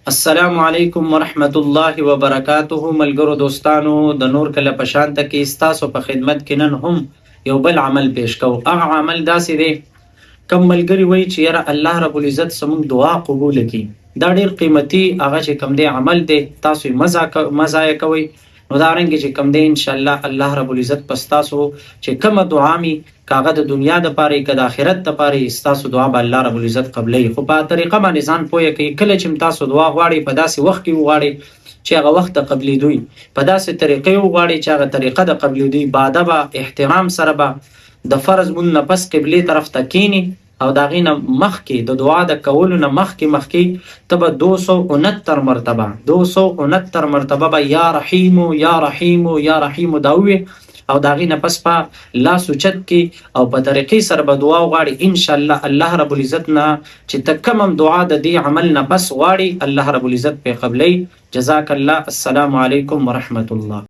السلام علیکم ورحمت الله وبرکاته ملګرو دوستانو، د نور کله په شان ته کې ستاسو په خدمت کې نن هم یو بل عمل پیش کوو. هغه عمل داسې دی، کم ملګري وایي چې یاره الله رب العزت زموږ دعا قبول کړي. دا ډیر قیمتي هغه چې کوم دی عمل دی، تاسو یې مه ضایع کوئ. نو دا رنګ چې کوم دی، ان شاء الله الله رب العزت په ستاسو چې کومه دعا می، که هغه د دنیا د پاره، که د آخرت د پاره، ستاسو دعا به الله رب العزت قبلوي، خو په طریقه باندې ځان پوهه کوي. کله چې تاسو دعا غواړئ، په داسې وخت کې وغواړئ چې هغه وخت د قبلېدو وي، په داسې طریقې وغواړئ چې هغه طریقه د قبلېدو وي. باادبه احترام سره به د فرض مونځ نه پس قبلې طرف ته کینی او د هغې نه مخکې، د دعا د کولو نه مخکې مخکې ته به 269 مرتبه، 269 مرتبه به یا رحیم، یا رحیم، یا رحیم دا ووې او د هغې نه پس په لاس اوچت کې او په طریقې سره به دعا وغواړي. ان شاء الله الله رب العزت نه چې ته کوم هم دعا د دې عمل نه پس غواړي، الله رب العزت پې قبلوي. جزاک الله. السلام علیکم ورحمت الله.